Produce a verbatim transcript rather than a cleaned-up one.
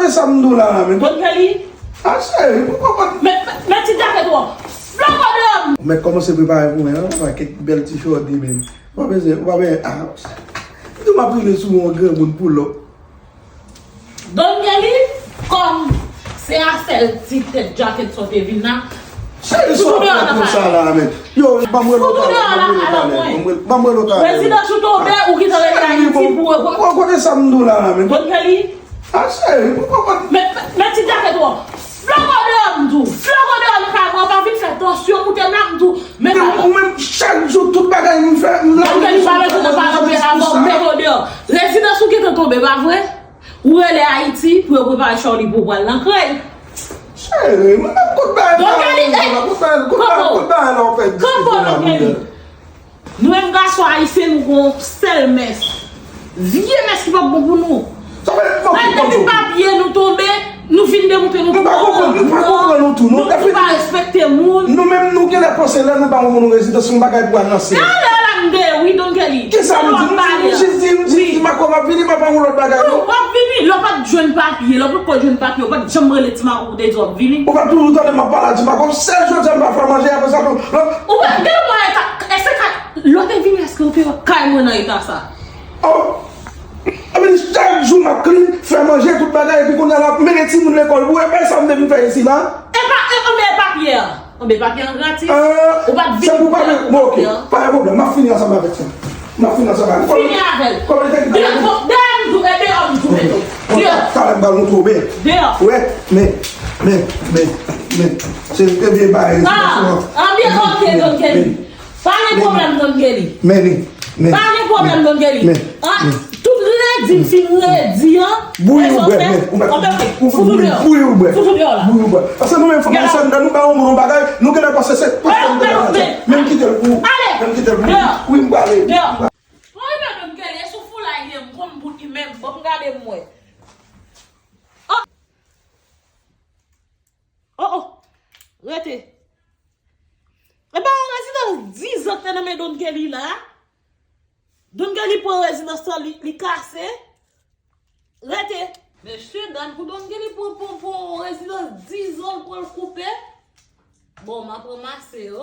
Sa m di w la, la, men. Don Kelly. A, cheri, poukò pa. Men, men, men ti djake twò. Floko deyò m. Ou mèt kòmanse prepare pou mwen, non? Papa, kèk bèl ti chòdi, men. Ou pa bezwen, ou pa bezwen, a. M di w m ap rive sou yon granmoun pou lò. Don Kelly, kòm se a sèl ti tèt djakèt sa w te vin la. Cheri, sa w ap fè pou sa la, men. Yo, ban m wè lòt talè, ban m wè lòt talè. Prezidans ou tonbe, ou gentan rete Ayiti pou. Bon, kote sa m di w la, la, men. Don Kelly. A, cheri, poukò pa. Men, men, men ti djake twò. Floko deyò m tou. Floko deyò nan kay mwen, pa vin fè tansyon moute m la m tou. Men ou menm, chak jou, tout bagay m fè, m la. Don Kelly, pa bezwen nan pale anpil avè w, mete w deyò. Rezidans ou gentan tonbe, pa vre? Ou rele Ayiti pou yo prepare Charly pou pral nan krèy. Cheri, mwen menm kout bagay. Don Kelly, ey, kout bagay, kout bagay la w fè diskite la, Don Kelly. Nou menm gason ayisyen, nou gon sèl mès. Vye mès ki p ap bon pou nou. Sa fè, fò ki depi papye nou tonbe, nou vin demontre nou pa konprann, nou pa konprann nou tou. Nou pa respekte moun. Nou menm, nou genlè panse lè nou ba yon moun rezidans, yon bagay pou anonse. E alè la m deye wi, Don Kelly. Kisa m di? M jis di, m di, Ti Mako m ap vini, m ap ba yon lòt bagay, non? W ap vini, lè w pa t jwenn papye, lè w pa t jwenn papye, w pa t janm rele Ti Mako pou te di w ap vini. Ou pa toujou tande m ap pale a Ti Mako, sèl jodi a m pa fè manje, apre sa tou. Ou pa gen lè mwen eta, èske ka, lè w te vini, èske w te wè kay mwen nan eta sa? Oh! Epi chak jou m ap clean, fè manje, tout bagay, epi kounye a l ap mennen timoun lekòl pou e, men sa m te vin fè isi la. E pa, e, anben e papye a. Anben papye an gratis. Ou pa t vini pou papye a. Bon, ok, pa gen pwoblèm, m ap fini ansanm avèk sa. M ap fini ansanm avèk li. Fini avè l. Kòman li te ki ta la? Deyò, deyò m tou, e deyò m tou, men tou. Deyò. Talè m pral montre w, men. Deyò. Wè, men, men, men, men. Se te byen bagay. Ah, anbyen, ok, Don Kelly. Pa gen pwoblèm, Don Kelly. Men li, men. Pa gen pwoblèm, Don Kelly. Men, men. Tout redi m fin redi an. Bouyi ou bwè, men, ou mèt bouyi ou bwè. Fout ou deyò. Bouyi ou bwè. Fout ou deyò la. Bouyi ou bwè. Paske nou menm fòk nou sèn dan nou ba yon moun yon bagay, nou genlè panse se pa sèn dan nou. Men m kite l pou ou. Men m kite l pou ou. Wi, m prale. Deyò. Bon, e pa Don Kelly, e sou foulay li ye, m konn bout li menm. Bon, m gade m wè. Oh! Oh, oh! Rete. E pa yon rezidans diz an k te nan men Don Kelly la. Don Kelly pran rezidans lan, li, li kase. Rete. Mesye dam, pou Don Kelly pran, pran, pran yon rezidans diz an, l pran l koupe. Bon, m ap ranmase yo.